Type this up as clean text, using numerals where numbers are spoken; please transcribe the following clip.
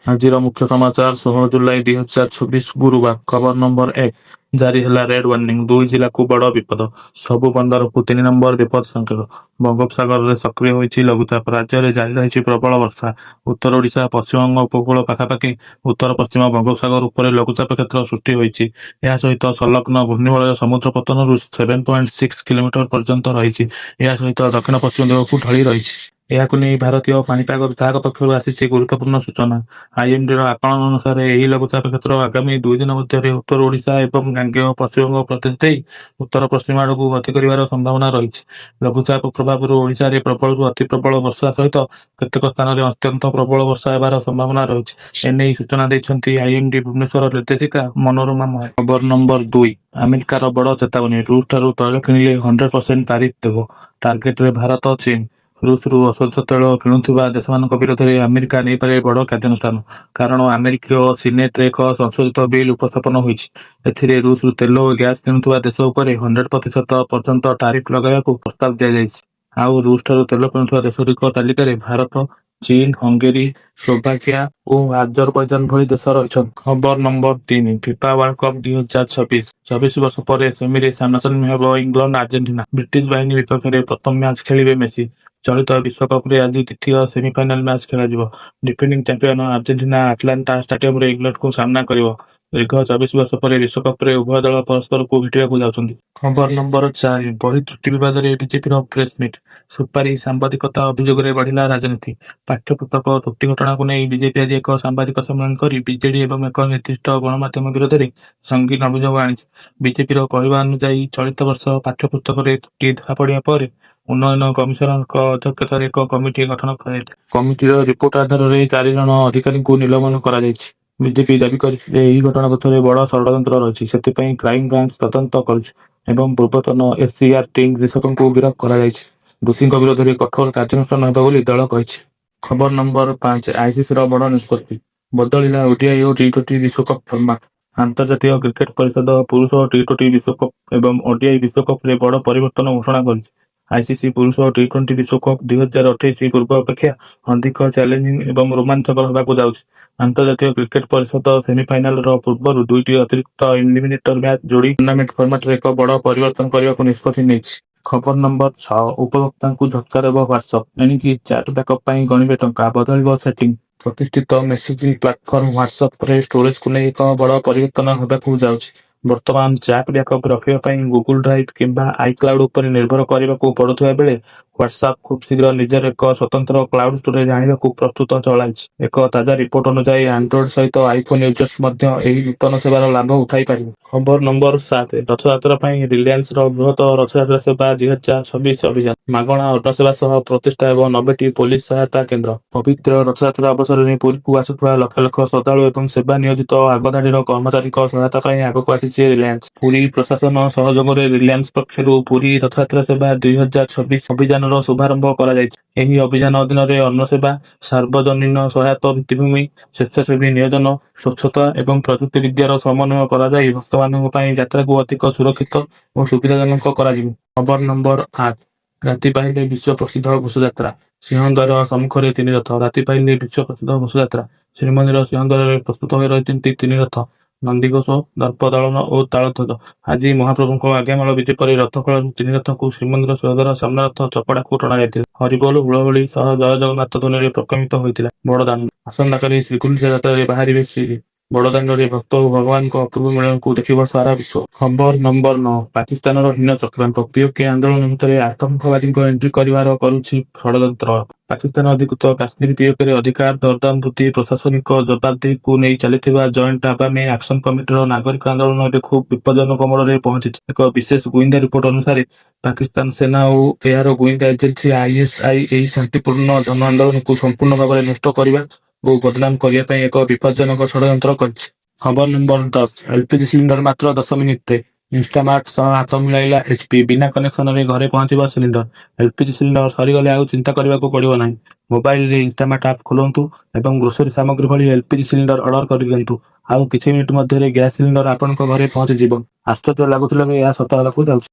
ଆଜିର ମୁଖ୍ୟ ସମାଚାର, 16 ଜୁଲାଇ 2026, ଗୁରୁବାର। ଖବର ନମ୍ବର 1, ଜାରି ହେଲା ରେଡ୍ ୱାର୍ଣ୍ଣିଂ। ଦୁଇ ଜିଲ୍ଲାକୁ ବଡ଼ ବିପଦ। ସବୁ ବନ୍ଦରକୁ 3 ନମ୍ବର ବିପଦ ସଂକେତ। ବଙ୍ଗୋପସାଗରରେ ସକ୍ରିୟ ହୋଇଛି ଲଘୁଚାପ। ରାଜ୍ୟରେ ଜାରି ରହିଛି ପ୍ରବଳ ବର୍ଷା। ଉତ୍ତର ଓଡ଼ିଶା, ପଶ୍ଚିମବଙ୍ଗ ଉପକୂଳ ପାଖାପାଖି ଉତ୍ତର ପଶ୍ଚିମ ବଙ୍ଗୋପସାଗର ଉପରେ ଲଘୁଚାପ କ୍ଷେତ୍ର ସୃଷ୍ଟି ହୋଇଛି। ଏହା ସହିତ ସଂଲଗ୍ନ ଘୂର୍ଣ୍ଣିବଳୟ ସମୁଦ୍ର ପତ୍ତନରୁ 7.6 କିଲୋମିଟର ପର୍ଯ୍ୟନ୍ତ ରହିଛି। ଏହା ସହିତ ଦକ୍ଷିଣ ପଶ୍ଚିମ ଦିଗକୁ ଢଳି ରହିଛି। ଏହାକୁ ନେଇ ଭାରତୀୟ ପାଣିପାଗ ବିଭାଗ ପକ୍ଷରୁ ଆସିଛି ଗୁରୁତ୍ୱପୂର୍ଣ୍ଣ ସୂଚନା। ଆଇଏମଡିର ଆକଳନ ଅନୁସାରେ, ଏହି ଲଘୁଚାପ କ୍ଷେତ୍ର ଆଗାମୀ 2 ଦିନ ମଧ୍ୟରେ ଉତ୍ତର ଓଡ଼ିଶା ଏବଂ ଗାଙ୍ଗେୟ ପଶ୍ଚିମବଙ୍ଗ ପ୍ରଦେଶ ଦେଇ ଉତ୍ତର ପଶ୍ଚିମ ଆଡ଼କୁ ଗତି କରିବାର ସମ୍ଭାବନା ରହିଛି। ଲଘୁଚାପ ପ୍ରଭାବରୁ ଓଡ଼ିଶାରେ ପ୍ରବଳରୁ ଅତି ପ୍ରବଳ ବର୍ଷା ସହିତ କେତେକ ସ୍ଥାନରେ ଅତ୍ୟନ୍ତ ପ୍ରବଳ ବର୍ଷା ହେବାର ସମ୍ଭାବନା ରହିଛି। ଏନେଇ ସୂଚନା ଦେଇଛନ୍ତି ଆଇଏମଡି ଭୁବନେଶ୍ୱର ନିର୍ଦ୍ଦେଶିକା ମନୋରମା ମହାନ୍ତି। ଖବର ନମ୍ବର 2, ଆମେରିକାର ବଡ଼ ଚେତାବନୀ। ରୁଷଠାରୁ ତୈଳ କିଣିଲେ 100% ଟାରିଫ ଦେବ। ଟାର୍ଗେଟରେ ଭାରତ, ଚୀନ। ରୁଷରୁ ଅଶୋଧିତ ତୈଳ କିଣୁଥିବା ଦେଶମାନଙ୍କ ବିରୋଧରେ ଆମେରିକା ନେଇପାରେ ବଡ଼ କାର୍ଯ୍ୟାନୁଷ୍ଠାନ। କାରଣ ଆମେରିକୀୟ ସିନେଟରେ ଏକ ସଂଶୋଧିତ ବିଲ୍ ଉପସ୍ଥାପନ ହୋଇଛି। ଏଥିରେ ରୁଷରୁ ତେଲ ଓ ଗ୍ୟାସ କିଣୁଥିବା ଦେଶ ଉପରେ 100% ପର୍ଯ୍ୟନ୍ତ ଟାରିଫ ଲଗାଇବାକୁ ପ୍ରସ୍ତାବ ଦିଆଯାଇଛି। ଆଉ ରୁଷଠାରୁ ତେଲ କିଣୁଥିବା ଦେଶଗୁଡ଼ିକ ତାଲିକାରେ ଭାରତ, ଚୀନ, ହଙ୍ଗେରୀ, ସ୍ଲୋଭାକିଆ ଓ ଆଜରବୈଜାନ ଭଳି ଦେଶ ରହିଛନ୍ତି। ଖବର ନମ୍ବର 3, ଫିଫା ୱାର୍ଲଡ କପ୍ 2026। 24 ବର୍ଷ ପରେ ସେମିରେ ସାମ୍ନାସାମ୍ନି ହେବ ଇଂଲଣ୍ଡ ଆର୍ଜେଣ୍ଟିନା। ବ୍ରିଟିଶ ବାହିନୀ ବିପକ୍ଷରେ ପ୍ରଥମ ମ୍ୟାଚ୍ ଖେଳିବେ ମେସି। ଚଳିତ ବିଶ୍ୱକପରେ ଆଜି ଦ୍ୱିତୀୟ ସେମିଫାଇନାଲ ମ୍ୟାଚ୍ ଖେଳାଯିବ। ଡିଫେଣ୍ଡିଂ ଚାମ୍ପିୟନ ଆର୍ଜେଣ୍ଟିନା ଆଟଲାଣ୍ଟା ଷ୍ଟାଡିୟମରେ ଇଂଲଣ୍ଡକୁ ସାମ୍ନା କରିବ। ଦୀର୍ଘ 24 ବର୍ଷ ପରେ ବିଶ୍ୱକପରେ ଉଭୟ ଦଳ ପରସ୍ପରକୁ ଭେଟିବାକୁ ଯାଉଛନ୍ତି। ଖବର ନମ୍ବର 4, ବହି ତ୍ରୁଟି ବିବାଦରେ ବିଜେପିର ପ୍ରେସମିଟ୍। ସୁପାରି ସାମ୍ବାଦିକତା ଅଭିଯୋଗରେ ବଢ଼ିଲା ରାଜନୀତି। ପାଠ୍ୟପୁସ୍ତକ ତ୍ରୁଟି ଘଟଣାକୁ ନେଇ ବିଜେପି ଆଜି ଏକ ସାମ୍ବାଦିକ ସମ୍ମିଳନୀ କରି ବିଜେଡି ଏବଂ ଏକ ନିର୍ଦ୍ଦିଷ୍ଟ ଗଣମାଧ୍ୟମ ବିରୋଧରେ ସଙ୍ଗୀନ ଅଭିଯୋଗ ଆଣିଛି। ବିଜେପିର କହିବା ଅନୁଯାୟୀ, ଚଳିତ ବର୍ଷ ପାଠ୍ୟପୁସ୍ତକରେ ତ୍ରୁଟି ଧରାପଡ଼ିବା ପରେ ଉନ୍ନୟନ କମିଶନରଙ୍କ ଅଧ୍ୟକ୍ଷତାରେ ଏକ କମିଟି ଗଠନ କରାଯାଇଥିଲା। କମିଟିର ରିପୋର୍ଟ ଆଧାରରେ ଚାରି ଜଣ ଅଧିକାରୀଙ୍କୁ ନିଲମ୍ବନ କରାଯାଇଛି। ବିଜେପି ଦାବି କରିଛି ଯେ ଏହି ଘଟଣା ପଛରେ ବଡ଼ ଷଡ଼ଯନ୍ତ୍ର ରହିଛି, ସେଥିପାଇଁ କ୍ରାଇମବ୍ରାଞ୍ଚ ତଦନ୍ତ କରୁଛି ଏବଂ ପୂର୍ବତନ ଏସସିଇଆରଟି ନିର୍ଦ୍ଦେଶକଙ୍କୁ ଗିରଫ କରାଯାଇଛି। ଦୋଷୀଙ୍କ ବିରୋଧରେ କଠୋର କାର୍ଯ୍ୟାନୁଷ୍ଠାନ ହେବ ବୋଲି ଦଳ କହିଛି। ଖବର ନମ୍ବର 5, ଆଇସିସିର ବଡ଼ ନିଷ୍ପତ୍ତି। ବଦଳିଲା ଓଡିଆଇ ଓ ଟି-20 ବିଶ୍ୱକପ ଫର୍ମାଟ। ଆନ୍ତର୍ଜାତୀୟ କ୍ରିକେଟ ପରିଷଦ ପୁରୁଷ ଟି-20 ବିଶ୍ୱକପ ଏବଂ ଓଡିଆଇ ବିଶ୍ୱକପରେ ବଡ଼ ପରିବର୍ତ୍ତନ ଘୋଷଣା କରିଛି। ଆଇସିସି ପୁରୁଷ ଟି-20 ବିଶ୍ୱକପ 2028 ପୂର୍ବ ଅପେକ୍ଷା ଅଧିକ ଚ୍ୟାଲେଞ୍ଜିଂ ଏବଂ ରୋମାଞ୍ଚକର ହେବାକୁ ଯାଉଛି। ଆନ୍ତର୍ଜାତୀୟ କ୍ରିକେଟ ପରିଷଦ ସେମିଫାଇନାଲର ପୂର୍ବରୁ ଦୁଇଟି ଅତିରିକ୍ତ ଏଲିମିନେଟର ମ୍ୟାଚ୍ ଯୋଡ଼ି ଟୁର୍ଣ୍ଣାମେଣ୍ଟ ଫର୍ମାଟରେ ଏକ ବଡ଼ ପରିବର୍ତ୍ତନ କରିବାକୁ ନିଷ୍ପତ୍ତି ନେଇଛି। ଖବର ନମ୍ବର 6, ଉପଭୋକ୍ତାଙ୍କୁ ଝଟକା ଦେବ ହ୍ୱାଟ୍ସଆପ। ଏଣିକି ଚାଟ୍ ବ୍ୟାକଅପ୍ ପାଇଁ ଗଣିବେ ଟଙ୍କା, ବଦଳିବ ସେଟିଂ। ପ୍ରତିଷ୍ଠିତ ମେସେଜିଂ ପ୍ଲାଟଫର୍ମ ହ୍ୱାଟ୍ସଆପରେ ଷ୍ଟୋରେଜକୁ ନେଇ ଏକ ବଡ଼ ପରିବର୍ତ୍ତନ ହେବାକୁ ଯାଉଛି। ବର୍ତ୍ତମାନ ଚାଟ୍ ବ୍ୟାକଅପ୍ ରଖିବା ପାଇଁ ଗୁଗୁଲ ଡ୍ରାଇଭ୍ କିମ୍ବା ଆଇକ୍ଲାଉଡ୍ ଉପରେ ନିର୍ଭର କରିବାକୁ ପଡୁଥିବା ବେଳେ ହ୍ୱାଟ୍ସଆପ ଖୁବ୍ ଶୀଘ୍ର ନିଜର ଏକ ସ୍ୱତନ୍ତ୍ର କ୍ଲାଉଡ୍ ଷ୍ଟୋରେଜ୍ ଆଣିବାକୁ ପ୍ରସ୍ତୁତ ଚଳାଇଛି। ଏକ ତାଜା ରିପୋର୍ଟ ଅନୁଯାୟୀ, ଆଣ୍ଡ୍ରଏଡ୍ ସହିତ ଆଇଫୋନ୍ ୟୁଜର୍ସ ମଧ୍ୟ ଏହି ନୂତନ ସେବାର ଲାଭ ଉଠାଇ ପାରିବେ। ଖବର ନମ୍ବର 7, ରଥଯାତ୍ରା ପାଇଁ ରିଲାଏନ୍ସର ବୃହତ ରଥଯାତ୍ରା ସେବା 2026 ଅଭିଯାନ। ମାଗଣା ଅନ୍ନ ସେବା ସହ ପ୍ରତିଷ୍ଠା ହେବ 90ଟି ପୋଲିସ ସହାୟତା କେନ୍ଦ୍ର। ପବିତ୍ର ରଥଯାତ୍ରା ଅବସରରେ ପୁରୀକୁ ଆସୁଥିବା ଲକ୍ଷ ଲକ୍ଷ ଶ୍ରଦ୍ଧାଳୁ ଏବଂ ସେବା ନିୟୋଜିତ ଆଗଧାଡ଼ିର କର୍ମଚାରୀଙ୍କ ସହାୟତା ପାଇଁ ଆଗକୁ ଆସିଛି ରିଲାଏନ୍ସ। ପୁରୀ ପ୍ରଶାସନ ସହଯୋଗରେ ରିଲାଏନ୍ସ ପକ୍ଷରୁ ପୁରୀ ରଥଯାତ୍ରା ସେବା 2026 ଅଭିଯାନର ଶୁଭାରମ୍ଭ କରାଯାଇଛି। ଏହି ଅଭିଯାନ ଅଧୀନରେ ଅନ୍ନ ସେବା, ସାର୍ବଜନୀନ ସହାୟତା ଭିତ୍ତିଭୂମି, ସ୍ୱେଚ୍ଛାସେବୀ ନିୟୋଜନ, ସ୍ୱଚ୍ଛତା ଏବଂ ପ୍ରଯୁକ୍ତିବିଦ୍ୟାର ସମନ୍ୱୟ କରାଯାଇ ଭକ୍ତମାନଙ୍କ ପାଇଁ ଯାତ୍ରାକୁ ଅଧିକ ସୁରକ୍ଷିତ ଓ ସୁବିଧାଜନକ କରାଯିବ। ଖବର ନମ୍ବର 8, ରାତି ପାହିଲେ ବିଶ୍ୱ ପ୍ରସିଦ୍ଧ ଘୋଷଯାତ୍ରା। ସିଂହଦ୍ୱାର ସମ୍ମୁଖରେ ତିନି ରଥ। ରାତି ପାହିଲେ ବିଶ୍ୱ ପ୍ରସିଦ୍ଧ ଘୋଷଯାତ୍ରା। ଶ୍ରୀମନ୍ଦିର ସିଂହଦ୍ୱାରରେ ପ୍ରସ୍ତୁତ ହୋଇ ରହିଛନ୍ତି ତିନି ରଥ: ନନ୍ଦିଘୋଷ, ଦର୍ପଦଳନ ଓ ତାଳଧ୍ୱଜ। ଆଜି ମହାପ୍ରଭୁଙ୍କ ଆଜ୍ଞାମାଳ ବିଜେ ପରେ ରଥଖଳାରୁ ତିନି ରଥକୁ ଶ୍ରୀମନ୍ଦିର ସିଂହଦ୍ୱାର ସାମ୍ନା ରଥ ଚକଡ଼ାକୁ ଟଣାଯାଇଥିଲା। ହରିବୋଲ, ହୁଳହୁଳି ସହ ଜୟ ଜଗନ୍ନାଥ ଧ୍ୱନିରେ ପ୍ରକମ୍ପିତ ହୋଇଥିଲା ବଡ଼ଦାଣ୍ଡ। ଆସନ୍ତାକାଲି ଶ୍ରୀଗୁଣ୍ଡିଚା ଯାତ୍ରାରେ ବାହାରିବେ ଶ୍ରୀଜୀଉ। ବଡ଼ଦାଣ୍ଡରେ ଭକ୍ତ ଓ ଭଗବାନଙ୍କ ଅପୂର୍ବ ମିଳନକୁ ଦେଖିବ ସାରା ବିଶ୍ୱ। ଖବର ନମ୍ବର 9, ପାକିସ୍ତାନର ହୀନ ଚକ୍ରାନ୍ତ। ପିଓକେ ଆନ୍ଦୋଳନ ଭିତରେ ଆତଙ୍କବାଦୀଙ୍କ ଏଣ୍ଟ୍ରି କରିବାର କରୁଛି ଷଡ଼ଯନ୍ତ୍ର। ପାକିସ୍ତାନ ଅଧିକୃତ କାଶ୍ମୀର ପିଓକେରେ ଅଧିକାର, ଦରଦାମ ବୃଦ୍ଧି, ପ୍ରଶାସନିକ ଜବାବଦେହୀକୁ ନେଇ ଚାଲିଥିବା ଜଏଣ୍ଟ ଆବାମୀ ଆକ୍ସନ କମିଟିର ନାଗରିକ ଆନ୍ଦୋଳନ ଏବେ ଖୁବ୍ ବିପଜ୍ଜନକ ମୋଡ଼ରେ ପହଞ୍ଚିଛି। ଏକ ବିଶେଷ ଗୁଇନ୍ଦା ରିପୋର୍ଟ ଅନୁସାରେ, ପାକିସ୍ତାନ ସେନା ଓ ଏହାର ଗୁଇନ୍ଦା ଏଜେନ୍ସି ଆଇଏସଆଇ ଏହି ଶାନ୍ତିପୂର୍ଣ୍ଣ ଜନ ଆନ୍ଦୋଳନକୁ ସମ୍ପୂର୍ଣ୍ଣ ଭାବରେ ନଷ୍ଟ କରିବା ଓ ବଦନାମ କରିବା ପାଇଁ ଏକ ବିପଜ୍ଜନକ ଷଡ଼ଯନ୍ତ୍ର କରିଛି। ଖବର ନମ୍ବର 10, ଏଲପିଜି ସିଲିଣ୍ଡର ମାତ୍ର 10 ମିନିଟରେ। ଇନଷ୍ଟାମାର୍ଟ ସହ ହାତ ମିଳାଇଲା ଏଚପି। ବିନା କନେକ୍ସନରେ ଘରେ ପହଞ୍ଚିବ ସିଲିଣ୍ଡର। ଏଲପିଜି ସିଲିଣ୍ଡର ସରିଗଲେ ଆଉ ଚିନ୍ତା କରିବାକୁ ପଡ଼ିବ ନାହିଁ। ମୋବାଇଲରେ ଇନଷ୍ଟାମାର୍ଟ ଆପ୍ ଖୋଲନ୍ତୁ ଏବଂ ଗ୍ରୋସରୀ ସାମଗ୍ରୀ ଭଳି ଏଲପିଜି ସିଲିଣ୍ଡର ଅର୍ଡର କରିଦିଅନ୍ତୁ। ଆଉ କିଛି ମିନିଟ ମଧ୍ୟରେ ଗ୍ୟାସ ସିଲିଣ୍ଡର ଆପଣଙ୍କ ଘରେ ପହଞ୍ଚିଯିବ। ଆଶ୍ଚର୍ଯ୍ୟ ଲାଗୁଥିଲେ ବି ଏହା ସତ ହେବାକୁ ଯାଉଛି।